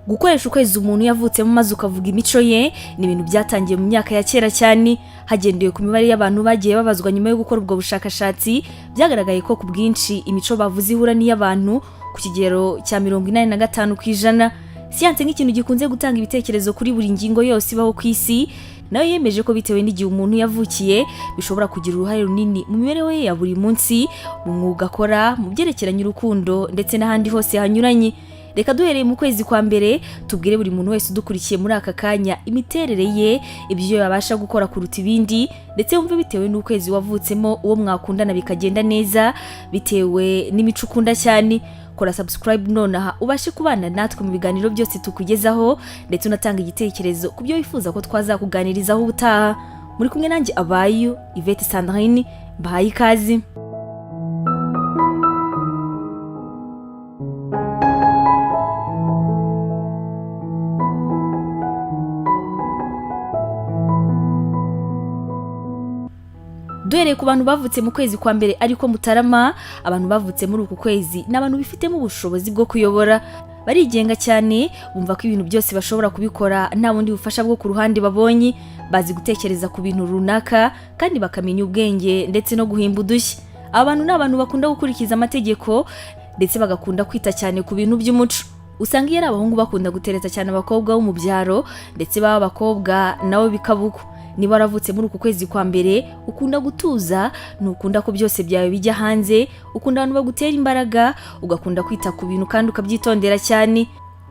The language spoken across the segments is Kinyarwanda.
Gukoresha ukwezi umuntu yavutsemo maze ukavuga imico ye ni ibintu byatangiye mu myaka ya kera cyane. Hagendewe ku mibare y'abantu bagiye babazwa nyuma yo gukora ubwo bushakashatsi, byagaragaye ko ku bwinshi imico bavuze ihura n'iy'abantu ku kigero cya 85%. Siyanse nk'ikintu gikunze gutanga ibitekerezo kuri buri ngingo yose ibaho ku isi, nayo yemeje ko bitewe n'igihe umuntu yavukiye bishobora kugira uruhare runini mu mibereho ye ya buri munsi, mu mwuga akora, mu byerekeranye urukundo ndetse n'ahandi hose hanyuranye. Reka duhereye mu kwezi kwa mbere tubwire buri muntu wese udukurikiye muri aka kanya imiterere ye, ibyo yabasha gukora kuruta ibindi, ndetse wumve bitewe n'ukwezi wavutsemo uwo mwakundana bikagenda neza bitewe n'imico ukunda cyane. Kora subscribe nonaha ubashe kubana natwe mu biganiro byose tukugezaho, ndetse unatanga igitekerezo ku byo wifuza ko twazakuganirizaho ubutaha. Muri kumwe nanjye Abayo Yvette Sandrine, mbahaye ikaze. Duhereye ku bantu bavutse mu kwezi kwa mbere ariko Mutarama, abantu bavutse muri uku kwezi ni abantu bifitemo ubushobozi bwo kuyobora. Barigenga cyane, bumva ko ibintu byose bashobora kubikora nta bundi bufasha bwo ku ruhande babonye. Bazi gutekereza ku bintu runaka kandi bakamenya ubwenge ndetse no guhimba udushya. Aba bantu ni abantu bakunda gukurikiza amategeko ndetse bagakunda kwita cyane ku bintu by'umuco. Usanga iyo ari abahungu bakunda gutereta cyane abakobwa bo mu byaro, ndetse baba abakobwa nabo bikaba uko. Niba waravutse muri uku kwezi kwa mbere, ukunda gutuza, ntukunda ko byose byawe bijya hanze, ukunda abantu bagutera imbaraga, ugakunda kwita ku bintu kandi ukabyitondera cyane.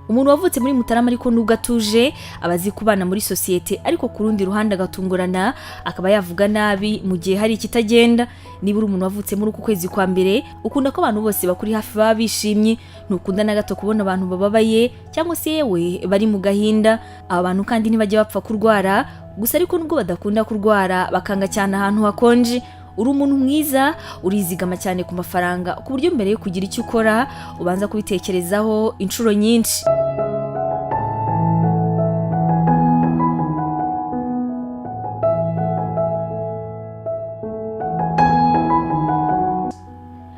Umuntu wavutse muri Mutarama ariko nubwo atuje aba azi kubana muri sosiyete, ariko ku rundi ruhande agatungurana akaba yavuga nabi mu gihe hari ikitagenda. Niba uri umuntu wavutse muri uku kwezi kwa mbere, ukunda ko abantu bose bakuri hafi baba bishimye, ntukunda na gato kubona abantu bababaye cyangwa se yewe bari mu gahinda. Aba bantu kandi ntibajya bapfa kurwara gusa, ariko nubwo badakunda kurwara bakanga cyane ahantu hakonje. Uri umuntu mwiza, urizigama cyane ku mafaranga ku buryo mbere yo kugira icyo ukora ubanza kubitekerezaho inshuro nyinshi.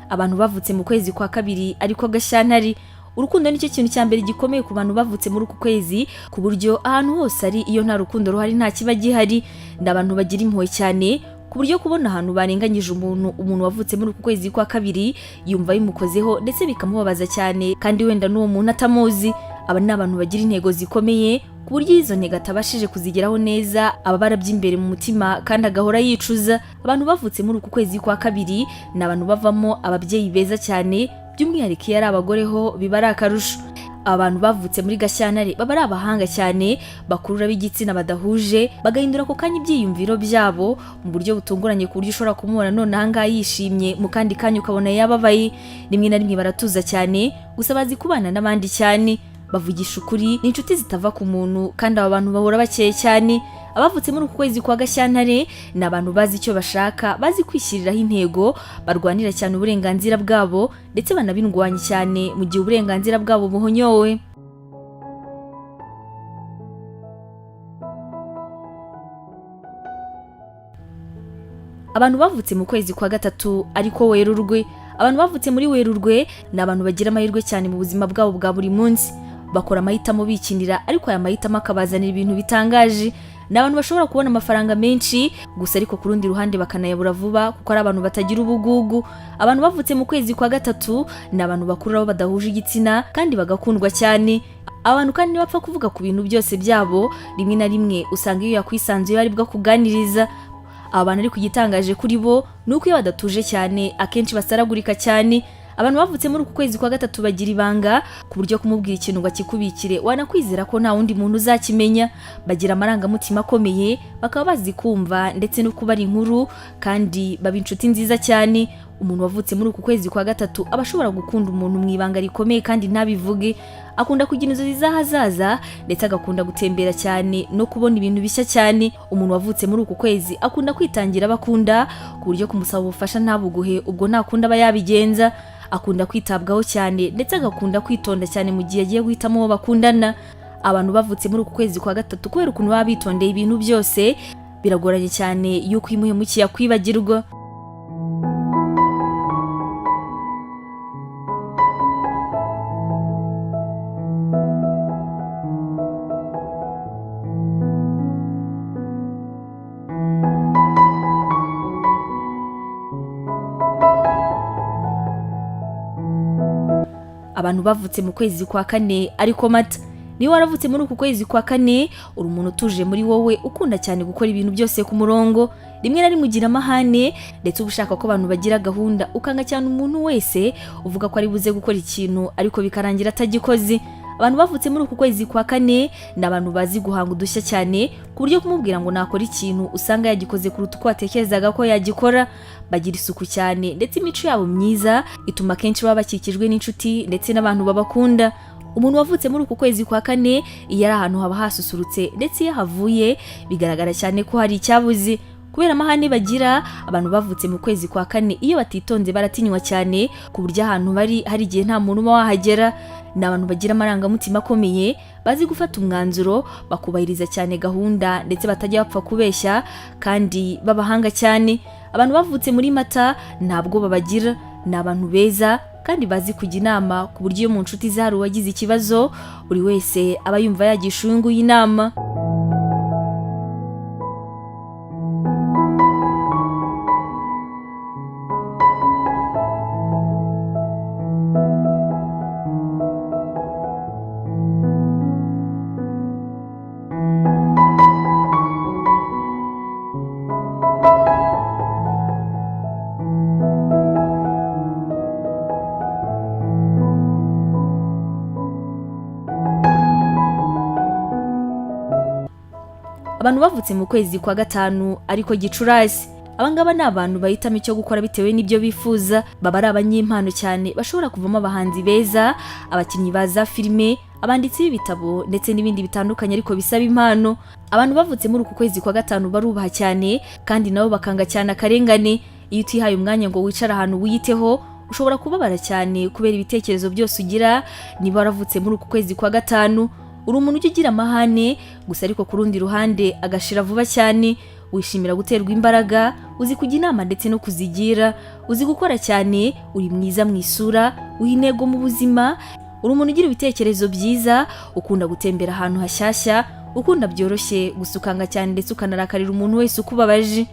Abantu bavutse mu kwezi kwa kabiri ariko Gashyantare, urukundo nicyo kintu cya mbere gikomeye ku bantu bavutse muri uku kwezi, ku buryo ahantu hose ari iyo nta rukundo ruhari nta kiba gihari. Ni abantu bagira impuhwe cyane, ku buryo kubona ahantu barenganyije umuntu, umuntu wavutse muri uku kwezi kwa kabiri yumva bimukozeho ndetse bikamubabaza cyane, kandi wenda n'uwo muntu atamuzi. Aba ni abantu bagira intego zikomeye, ku buryo izo ntego atabashije kuzigeraho neza aba barabye mu mutima kandi agahora yicuza. Abantu bavutse muri uku kwezi kwa kabiri ni abantu bavamo ababyeyi beza cyane, by'umwihariko iyo ari abagore ho biba ari akarusho. Abantu bavutse muri Gashyantare baba ari abahanga cyane, bakurura b'igitsina badahuje, bagahindura ako kanya ibyiyumviro byabo mu buryo butunguranye, ku buryo ushobora kumubona none aha ngaha yishimye, mu kandi kanya ukabona yababaye. Rimwe na rimwe baratuza cyane, gusa bazi kubana n'abandi cyane, bavugisha ukuri, ni inshuti zitava ku muntu, kandi aba bantu bahora bakeye cyane. Abavutse muri uku kwezi kwa Gashyantare ni abantu bazi icyo bashaka, bazi kwishyiriraho intego, barwanira cyane uburenganzira bwabo ndetse banabindwanya cyane mu gihe uburenganzira bwabo buhonyowe. Abantu bavutse mu kwezi kwa gatatu ariko Werurwe, abantu bavutse muri Werurwe ni abantu bagira amahirwe cyane mu buzima bwabo bwa buri munsi. Bakora amahitamo bikinira, ariko aya mahitamo akabazanira ibintu bitangaje. Ni abantu bashobora kubona amafaranga menshi gusa, ariko ku rundi ruhande bakanayabura vuba, kuko ari abantu batagira ubugugu. Abantu bavutse mu kwezi kwa gatatu ni abantu bakurura abo badahuje igitsina kandi bagakundwa cyane. Abantu kandi ntibapfa kuvuga ku bintu byose byabo, rimwe na rimwe usanga iyo yakwisanzuye ari bwo akuganiriza. Aba bantu ariko igitangaje kuri bo ni uko iyo badatuje cyane akenshi basaragurika cyane. Abantu bavutse muri uku kwezi kwa gatatu bagira ibanga, ku buryo kumubwira ikintu ngo akikubikire wanakwizera ko nta wundi muntu uzakimenya. Bagira amarangamutima akomeye, bakaba bazi kumva ndetse no kubara inkuru, kandi baba inshuti nziza cyane. Umuntu wavutse muri uku kwezi kwa gatatu aba ashobora gukunda umuntu mu ibanga rikomeye kandi ntabivuge. Akunda kugira inzozi z'ahazaza ndetse agakunda gutembera cyane no kubona ibintu bishya cyane. Umuntu wavutse muri uku kwezi akunda kwitangira abakunda, ku buryo kumusaba ubufasha ntabuguhe ubwo ntakunda aba yabigenza. Akunda kwitabwaho cyane ndetse agakunda kwitonda cyane mu gihe agiye guhitamo uwo bakundana. Abantu bavutse muri uku kwezi kwa gatatu kubera ukuntu baba bitondeye ibintu byose, biragoranye cyane yuko iyo umuhemukiye akwibagirwa. Abantu bavutse mu kwezi kwa kane ariko Mata. Niba waravutse muri uku kwezi kwa kane, uri umuntu utuje muri wowe, ukunda cyane gukora ibintu byose ku murongo. Rimwe na rimwe ugira amahane, ndetse uba ushaka ko abantu bagira gahunda, ukanga cyane umuntu wese uvuga ko ari buze gukora ikintu ariko bikarangira atagikoze. Abantu bavutse muri uku kwezi kwa kane ni abantu bazi guhanga udushya cyane, ku buryo kumubwira ngo nakora ikintu usanga yagikoze kuruta uko watekerezaga ko yagikora. Bagira isuku cyane, ndetse imico yabo myiza ituma akenshi baba bakikijwe n'inshuti ndetse n'abantu babakunda. Umuntu wavutse muri uku kwezi kwa kane iyo ari ahantu haba hasusurutse, ndetse iyo ahavuye bigaragara cyane ko hari icyabuze. Kubera amahane bagira, abantu bavutse mu kwezi kwa kane iyo batitonze baratinywa cyane, ku buryo ahantu bari hari igihe nta muntu uba wahagera. Ni abantu bagira amarangamutima akomeye, bazi gufata umwanzuro, bakubahiriza cyane gahunda, ndetse batajya bapfa kubeshya, kandi b'abahanga cyane. Abantu bavutse muri Mata ntabwo babagira, ni abantu beza kandi bazi kujya inama, ku buryo iyo mu nshuti zari uwagize ikibazo buri wese aba yumva yagisha uyu nguyu inama. Abantu bavutse mu kwezi kwa gatanu ariko Gicurasi. Abangaba ni abantu bahitamo icyo gukora bitewe n'ibyo bifuza. Baba ari abanyempano cyane, bashobora kuvamo abahanzi beza, abakinnyi ba za filime, abanditsi b'ibitabo ndetse n'ibindi bitandukanye, ariko bisaba impano. Abantu bavutse muri uku kwezi kwa gatanu barubaha cyane, kandi nabo bakanga cyane akarengane. Iyo utihaye umwanya ngo wicare ahantu wiyiteho, ushobora kubabara cyane kubera ibitekerezo byose ugira. Niba waravutse muri uku kwezi kwa gatanu, uri umuntu ujya ugira amahane gusa, ariko ku rundi ruhande agashira vuba cyane. Wishimira guterwa imbaraga, uzi kujya inama ndetse no kuzigira, uzi gukora cyane, uri mwiza mu isura, uha intego mu buzima, uri umuntu ugira ibitekerezo byiza, ukunda gutembera ahantu hashyashya, ukunda byoroshye gusa ukanga cyane ndetse ukanarakarira umuntu wese ukubabaje.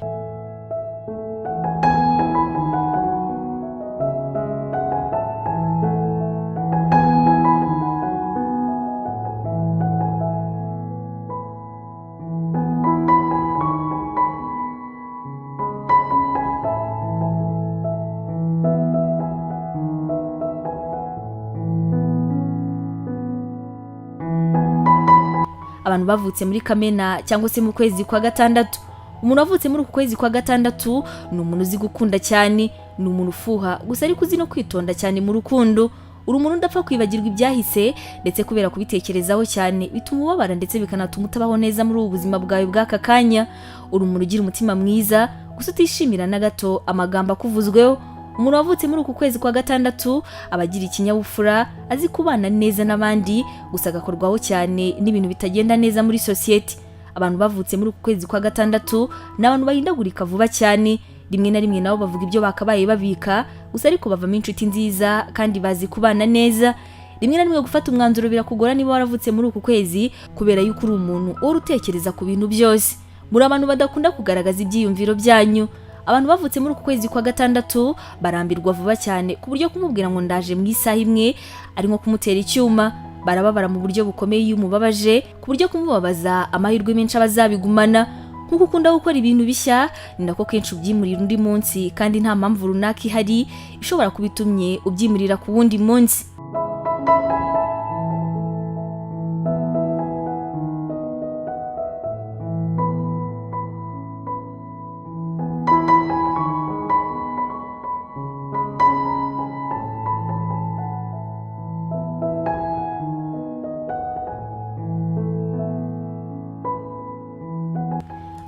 Abantu bavutse muri Kamena cyangwa se mu kwezi kwa gatandatu. Umuntu wavutse muri uku kwezi kwa gatandatu ni umuntu uzi gukunda cyane, ni umuntu ufuha gusa ariko uzi no kwitonda cyane mu rukundo. Uri umuntu udapfa kwibagirwa ibyahise, ndetse kubera kubitekerezaho cyane bituma ubabara ndetse bikanatuma utabaho neza muri ubu buzima bwawe bw'aka kanya. Uri umuntu ugira umutima mwiza gusa utishimira na gato amagambo akuvuzweho. Umuntu wavutse muri uku kwezi kwa gatandatu aba agira ikinyabupfura, azi kubana neza n'abandi, gusa agakorwaho cyane n'ibintu bitagenda neza muri sosiyete. Abantu bavutse muri uku kwezi kwa gatandatu ni abantu bahindagurika vuba cyane, rimwe na rimwe nabo bavuga ibyo bakabaye babika gusa, ariko bavamo inshuti nziza kandi bazi kubana neza. Rimwe na rimwe gufata umwanzuro birakugora niba waravutse muri uku kwezi, kubera yuko uri umuntu uhora utekereza ku bintu byose. Muri abantu badakunda kugaragaza ibyiyumviro byanyu. Abantu bavutse muri uku kwezi kwa gatandatu barambirwa vuba cyane, ku buryo kumubwira ngo ndaje mu isaha imwe ari nko kumutera icyuma. Barababara mu buryo bukomeye iyo umubabaje, ku buryo kumubabaza amahirwe menshi aba azabigumana. Nk'uko ukunda gukora ibintu bishya, ni nako kenshi ubyimurira undi munsi, kandi nta mpamvu runaka ihari ishobora kuba itumye ubyimurira ku wundi munsi.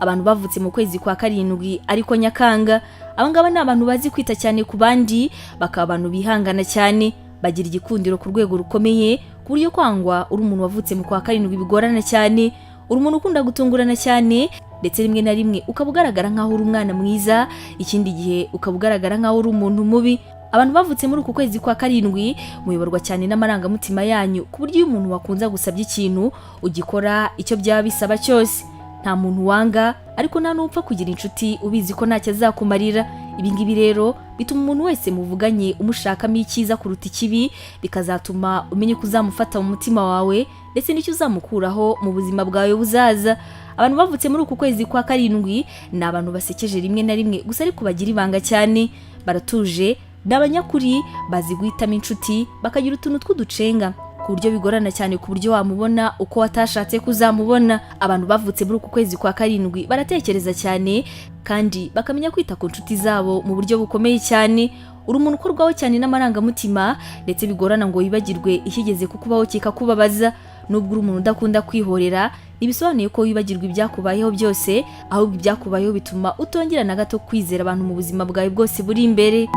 Abantu bavutse mu kwezi kwa karindwi ariko Nyakanga. Abangaba ni abantu bazi kwita cyane ku bandi, bakaba abantu bihangana cyane, bagira igikundiro ku rwego rukomeye, ku buryo kwangwa uri umuntu wavutse mu kwa karindwi bigorana cyane. Uri umuntu ukunda gutungurana cyane, ndetse rimwe na rimwe ukaba ugaragara nk'aho uri umwana mwiza, ikindi gihe ukaba ugaragara nk'aho uri umuntu mubi. Abantu bavutse muri uku kwezi kwa karindwi muyoborwa cyane n'amarangamutima yanyu, ku buryo iyo umuntu wakunze agusabye ikintu ugikora icyo byaba bisaba cyose. Nta muntu wanga, ariko nta n'upfa kugira inshuti ubizi ko ntacyo azakumarira. Ibi ngibi rero bituma umuntu wese muvuganye umushakamo icyiza kuruta ikibi, bikazatuma umenya uko uzamufata mu mutima wawe ndetse n'icyo uzamukuraho mu buzima bwawe buzaza. Abantu bavutse muri uku kwezi kwa karindwi ni abantu basekeje rimwe na rimwe, gusa ariko bagira ibanga cyane, baratuje, ni abanyakuri, bazi guhitamo inshuti, bakagira utuntu tw'uducenga ku buryo bigorana cyane ku buryo wamubona uko watashatse kuzamubona. Abantu bavutse muri uku kwezi kwa karindwi baratekereza cyane kandi bakamenya kwita ku nshuti zabo mu buryo bukomeye cyane. Uri umuntu ukorwaho cyane n'amarangamutima, ndetse bigorana ngo wibagirwe ikigeze kukubaho kikakubabaza. Nubwo uri umuntu udakunda kwihorera, ntibisobanuye ko wibagirwa ibyakubayeho byose, ahubwo ibyakubayeho bituma utongera na gato kwizera abantu mu buzima bwawe bwose buri imbere.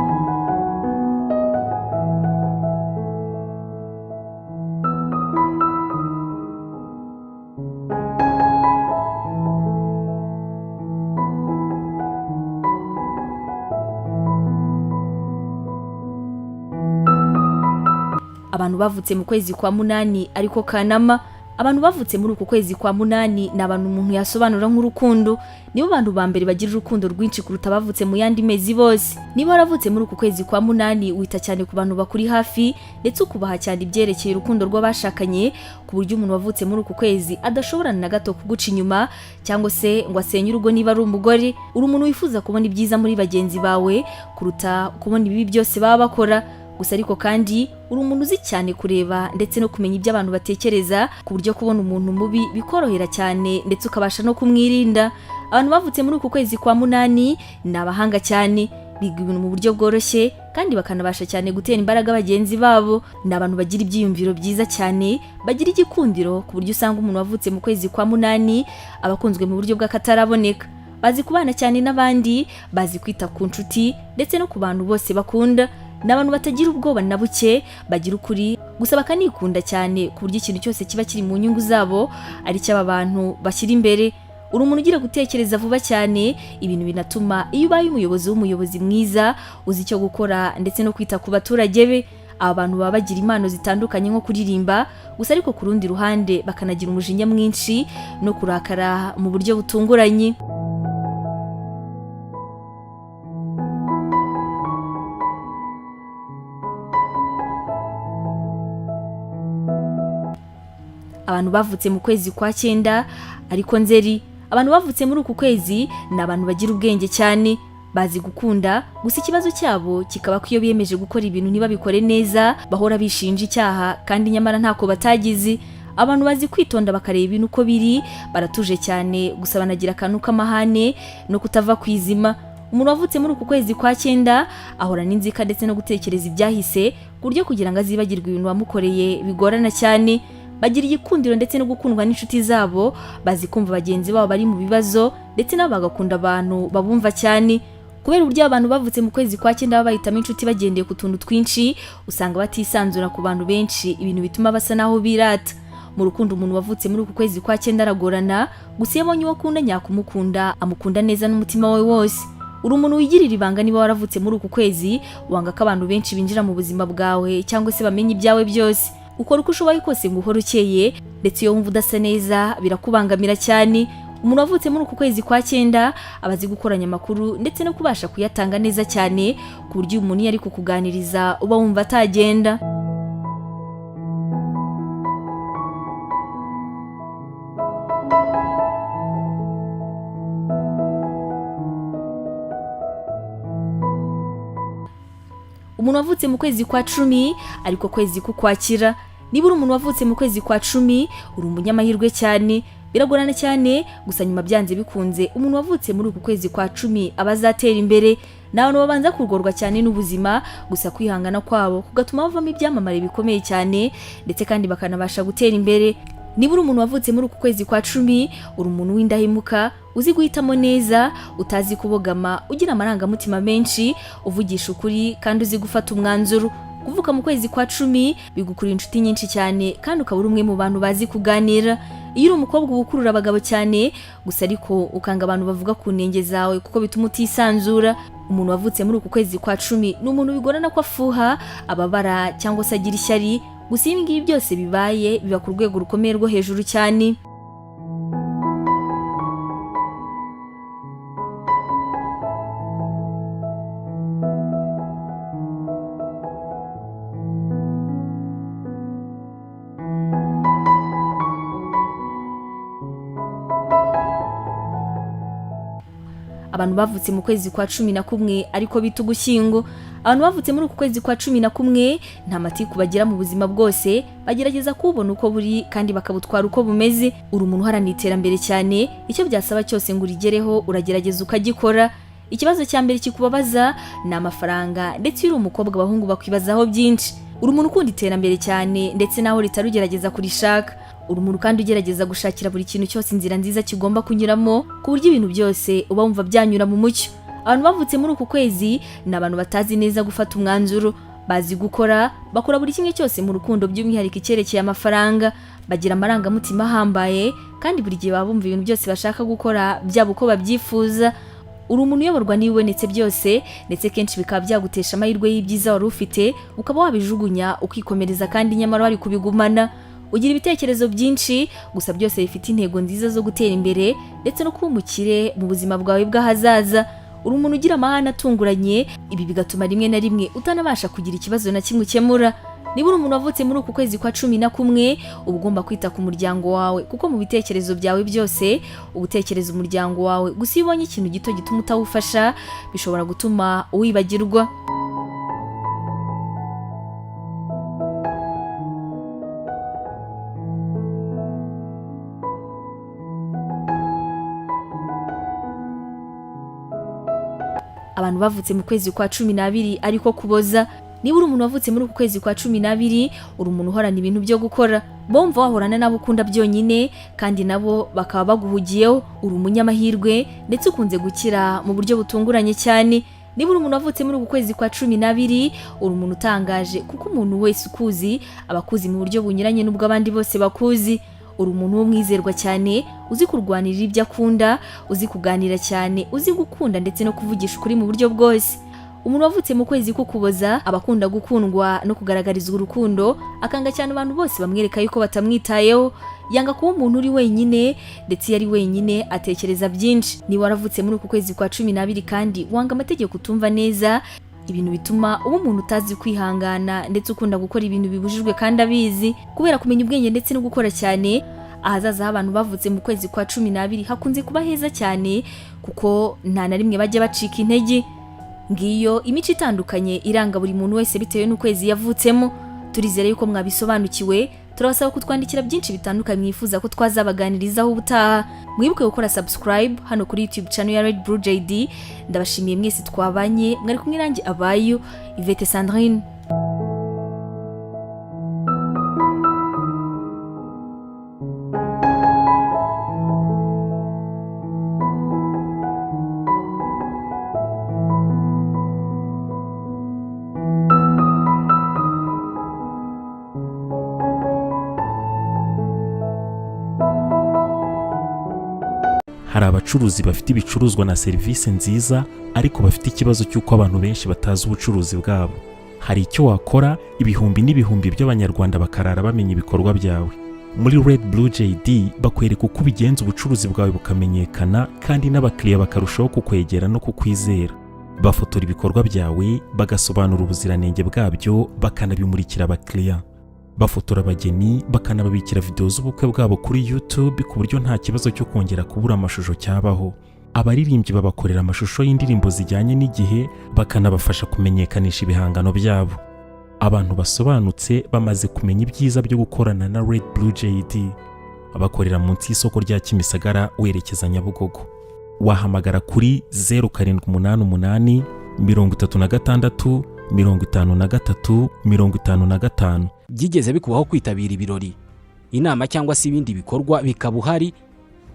Abantu bavutse mu kwezi kwa munani ariko Kanama. Abantu bavutse muri uku kwezi kwa munani ni abantu umuntu yasobanura nk'urukundo. Nibo bantu ba mbere bagira urukundo rwinshi kuruta abavutse mu yandi mezi bose. Niba waravutse muri uku kwezi kwa munani, wita cyane ku bantu bakuri hafi ndetse ukubaha cyane ibyerekeye urukundo rw'abashakanye, ku buryo umuntu wavutse muri uku kwezi adashobora na gato kuguca inyuma cyangwa se ngo asenye urugo niba ari umugore. Uri umuntu wifuza kubona ibyiza muri bagenzi bawe kuruta kubona ibibi byose baba bakora. Gusa ariko kandi uri umuntu uzi cyane kureba ndetse no kumenya ibyo abantu batekereza, ku buryo kubona umuntu mubi bikorohera cyane ndetse ukabasha no kumwirinda. Abantu bavutse muri uku kwezi kwa munani ni abahanga cyane, biga ibintu mu buryo bworoshye kandi bakanabasha cyane gutera imbaraga bagenzi babo. Ni abantu bagira ibyiyumviro byiza cyane, bagira igikundiro, ku buryo usanga umuntu wavutse mu kwezi kwa munani aba akunzwe mu buryo bw'akataraboneka. Bazi kubana cyane n'abandi, bazi kwita ku nshuti ndetse no ku bantu bose bakunda. Ni abantu batagira ubwoba na buke, bagira ukuri gusa bakanikunda cyane, ku buryo ikintu cyose kiba kiri mu nyungu zabo ari cyo aba bantu bashyira imbere. Uri umuntu ugira gutekereza vuba cyane, ibintu binatuma iyo ubaye umuyobozi w'umuyobozi mwiza, uzi icyo gukora ndetse no kwita ku baturage be. Aba bantu baba bagira impano zitandukanye nko kuririmba, gusa ariko ku rundi ruhande bakanagira umujinya mwinshi no kurakara mu buryo butunguranye. Abantu bavutse mu kwezi kwa cyenda ariko Nzeri. Abantu bavutse muri uku kwezi ni abantu bagira ubwenge cyane, bazi gukunda, gusa ikibazo cyabo kikaba ko iyo biyemeje gukora ibintu ntibabikore neza, bahora bishinja icyaha kandi nyamara ntako batagize. Abantu bazi kwitonda bakareba ibintu uko biri, baratuje cyane, gusa banagira akantu k'amahane no kutava ku izima. Umuntu wavutse muri uku kwezi kwa cyenda ahorana inzika ndetse no gutekereza ibyahise, ku buryo kugira ngo azibagirwe ibintu wamukoreye bigorana cyane. Bagira igikundiro ndetse no gukundwa n'inshuti zabo, bazi kumva bagenzi babo bari mu bibazo ndetse nabo bagakunda abantu babumva cyane. Kubera uburyo abantu bavutse mu kwezi kwa cyenda baba bahitamo inshuti bagendeye ku tuntu twinshi, usanga batisanzura ku bantu benshi, ibintu bituma basa naho birata. Mu rukundo umuntu wavutse muri uku kwezi kwa cyenda aragorana, gusa iyo abonye uwo akunda nyakumukunda, amukunda neza n'umutima we wose. Uri umuntu wigirira ibanga niba waravutse muri uku kwezi, wanga ko abantu benshi binjira mu buzima bwawe cyangwa se bamenye ibyawe byose. Ukora uko ushoboye kose ngo uhore ukeye, ndetse iyo wumva udasa neza birakubangamira cyane. Umuntu wavutse muri uku kwezi kwa cyenda aba azi gukoranya amakuru ndetse no kubasha kuyatanga neza cyane, ku buryo umuntu iyo ari kukuganiriza uba wumva atagenda. Umuntu wavutse mu kwezi kwa cumi ariko kwezi k'Ukwakira. Niba uri umuntu wavutse mu kwezi kwa cumi, uri umunyamahirwe cyane. Biragorana cyane, gusa nyuma byanze bikunze umuntu wavutse muri uku kwezi kwa cumi aba azatera imbere. Ni abantu babanza kugorwa cyane n'ubuzima, gusa kwihangana kwabo kugatuma bavamo ibyamamare bikomeye cyane, ndetse kandi bakanabasha gutera imbere. Niba uri umuntu wavutse muri uku kwezi kwa cumi, uri umuntu w'indahemuka, uzi guhitamo neza, utazi kubogama, ugira amarangamutima menshi, uvugisha ukuri kandi uzi gufata umwanzuro. Kuvuka mu kwezi kwa cumi bigukurura inshuti nyinshi cyane, kandi ukaba uri umwe mu bantu bazi kuganira. Iyo uri umukobwa uba ukurura abagabo cyane, gusa ariko ukanga abantu bavuga ku ntenge zawe kuko bituma utisanzura. Umuntu wavutse muri uku kwezi kwa cumi ni umuntu bigorana ko afuha, ababara cyangwa se agira ishyari, gusa iyo ibi ngibi byose bibaye biba ku rwego rukomeye rwo hejuru cyane. Abantu bavutse mu kwezi kwa 11 ariko bita Ugushyingo. Abantu bavutse muri uku kwezi kwa 11 nta matiku bagira mu buzima bwose, bagerageza kubona uko buri kandi bakabutwara uko bumeze. Uri umuntu uharanira iterambere cyane, icyo byasaba cyose ngo urigereho uragerageza ukagikora. Ikibazo cya mbere kikubabaza ni amafaranga, ndetse iyo uri umukobwa abahungu bakwibazaho byinshi. Uri umuntu ukunda iterambere cyane ndetse naho ritarugerageza kurishaka. Uri umuntu kandi ugerageza gushakira buri kintu cyose inzira nziza kigomba kunyuramo, ku buryo ibintu byose uba wumva byanyura mu mucyo. Abantu bavutse muri uku kwezi ni abantu batazi neza gufata umwanzuro, bazi gukora, bakora buri kimwe cyose mu rukundo, by'umwihariko icyerekeye amafaranga. Bagira amarangamutima ahambaye kandi buri gihe baba bumva ibintu byose bashaka gukora byaba uko babyifuza. Uri umuntu uyoborwa n'ibibonetse byose, ndetse kenshi bikaba byagutesha amahirwe y'ibyiza wari ufite, ukaba wabijugunya ukikomereza kandi nyamara wari kubigumana. Ugira ibitekerezo byinshi, gusa byose bifite intego nziza zo gutera imbere ndetse no kuba umukire mu buzima bwawe bw'ahazaza. Uri umuntu ugira amahane atunguranye, ibi bigatuma rimwe na rimwe utanabasha kugira ikibazo na kimwe ukemura. Niba uri umuntu wavutse muri uku kwezi kwa 11, uba ugomba kwita ku muryango wawe, kuko mu bitekerezo byawe byose uba utekereza umuryango wawe. Gusa iyo ubonye ikintu gito gituma utawufasha, bishobora gutuma uwibagirwa. Abantu bavutse mu kwezi kwa 12 ariko Kuboza. Niba uri umuntu wavutse muri uku kwezi kwa 12, uri umuntu uhorana ibintu byo gukora, bumva wahorana n'abo ukunda byonyine kandi nabo bakaba baguhugiyeho. Uri umunyamahirwe ndetse ukunze gukira mu buryo butunguranye cyane. Niba uri umuntu wavutse muri uku kwezi kwa 12, uri umuntu utangaje, kuko umuntu wese ukuzi aba akuzi mu buryo bunyuranye n'ubwo abandi bose bakuzi. Uri umuntu w'umwizerwa cyane, uzi kurwanirira ibyo akunda, uzi kuganira cyane, uzi gukunda ndetse no kuvugisha ukuri mu buryo bwose. Umuntu wavutse mu kwezi k'Ukuboza aba akunda gukundwa no kugaragarizwa urukundo, akanga cyane abantu bose bamwereka yuko batamwitayeho. Yanga kuba umuntu uri wenyine, ndetse iyo ari wenyine atekereza byinshi. Niba waravutse muri uku kwezi kwa 12 kandi wanga amategeko utumva neza, ibintu bituma uba umuntu utazi kwihangana ndetse ukunda gukora ibintu bibujijwe kandi abizi. Kubera kumenya ubwenge ndetse no gukora cyane, ahazaza h'abantu bavutse mu kwezi kwa 12 hakunze kuba heza cyane, kuko nta na rimwe bajya bacika intege. Ngiyo imico itandukanye iranga buri muntu wese bitewe n'ukwezi yavutsemo. Turizere yuko mwabisobanukiwe. Turabasaba kutwandikira byinshi bitandukanye mwifuza ko twazabaganirizaho ubutaha. Mwibuke gukora subscribe hano kuri YouTube channel ya Red Blue JD. Ndabashimiye mwese twabanye, mwari kumwe nanjye Abayo Yvette Sandrine. Hari abacuruzi bafite ibicuruzwa na serivisi nziza, ariko bafite ikibazo cy'uko abantu benshi batazi ubucuruzi bwabo. Hari icyo wakora ibihumbi n'ibihumbi by'Abanyarwanda bakarara bamenya ibikorwa byawe. Muri Red Blue JD bakwereka uko ubigenza ubucuruzi bwawe bukamenyekana, kandi n'abakiriya bakarushaho kukwegera no kukwizera. Bafotora ibikorwa byawe, bagasobanura ubuziranenge bwabyo, bakanabimurikira abakiriya. Bafotora abageni, bakanababikira videwo z'ubukwe bwabo kuri YouTube, ku buryo nta kibazo cyo kongera kubura amashusho cyabaho. Abaririmbyi babakorera amashusho y'indirimbo zijyanye n'igihe, bakanabafasha kumenyekanisha ibihangano byabo. Abantu basobanutse bamaze kumenya ibyiza byo gukorana na Red Blue JD. Bakorera munsi y'isoko rya Kimisagara werekeza Nyabugogo. Wahamagara kuri 0788 36 53 55. Byigeze bikubaho kwitabira ibirori, inama cyangwa se ibindi bikorwa, bikaba uhari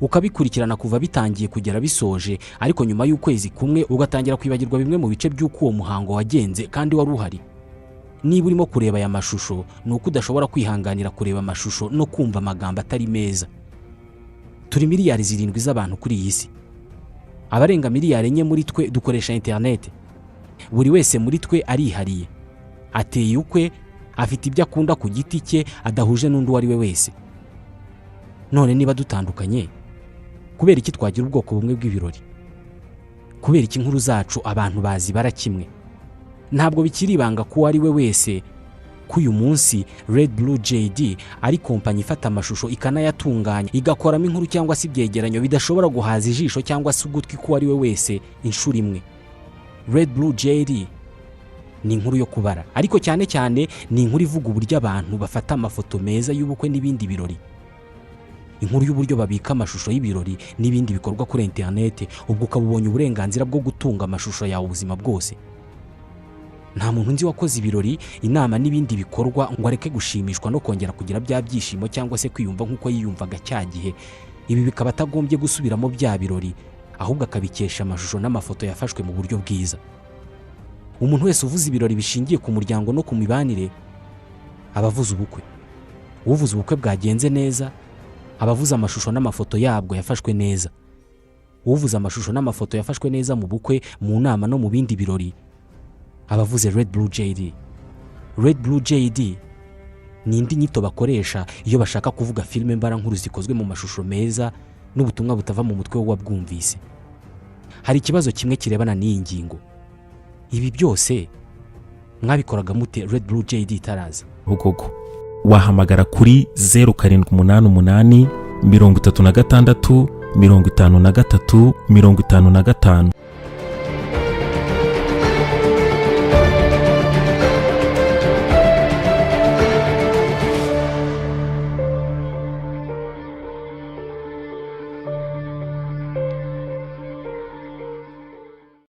ukabikurikirana kuva bitangiye kugera bisoje, ariko nyuma y'ukwezi kumwe ugatangira kwibagirwa bimwe mu bice by'uko uwo muhango wagenze kandi wari uhari? Niba urimo kureba aya mashusho, ni uko udashobora kwihanganira kureba amashusho no kumva amagambo atari meza. Turi miliyari 7 z'abantu kuri iyi si. Abarenga miliyari 4 muri twe dukoresha interineti. Buri wese muri twe arihariye, ateye ukwe, afite ibyo akunda ku giti cye adahuje n'undi uwo ari we wese. None niba dutandukanye, kubera iki twagira ubwoko bumwe bw'ibirori? Kubera iki inkuru zacu abantu bazibara kimwe? Ntabwo bikiri ibanga ko uwo ari we wese Ko uyu munsi Red Blue JD ari kompanyi ifata amashusho, ikanayatunganya, igakoramo inkuru cyangwa se ibyegeranyo bidashobora guhaza ijisho cyangwa se ugutwi k'uwo ari we wese inshuro imwe. Red Blue JD ni inkuru yo kubara, ariko cyane cyane ni inkuru ivuga uburyo abantu bafata amafoto meza y'ubukwe n'ibindi birori, inkuru y'uburyo babika amashusho y'ibirori n'ibindi bikorwa kuri interineti, ubwo ukaba ubonye uburenganzira bwo gutunga amashusho yawe ubuzima bwose. Nta muntu nzi wakoze ibirori, inama n'ibindi bikorwa ngo areke gushimishwa no kongera kugira bya byishimo cyangwa se kwiyumva nk'uko yiyumvaga cya gihe. Ibi bikaba atagombye gusubiramo bya birori, ahubwo akabikesha amashusho n'amafoto yafashwe mu buryo bwiza. Umuntu wese uvuze ibirori bishingiye ku muryango no ku mibanire aba avuze ubukwe. Uvuze ubukwe bwagenze neza aba avuze amashusho n'amafoto yabwo yafashwe neza. Uvuze amashusho n'amafoto yafashwe neza mu bukwe, mu nama no mu bindi birori aba avuze Red Blue JD. Red Blue JD ni indi nyito bakoresha iyo bashaka kuvuga filime mbarankuru zikozwe mu mashusho meza n'ubutumwa butava mu mutwe w'uwabwumvise. Hari ikibazo kimwe kirebana n'iyi ngingo: ibi byose mwabikoraga mute Red Blue JD itaraza? Bugogo wahamagara kuri 0788 36 53 55.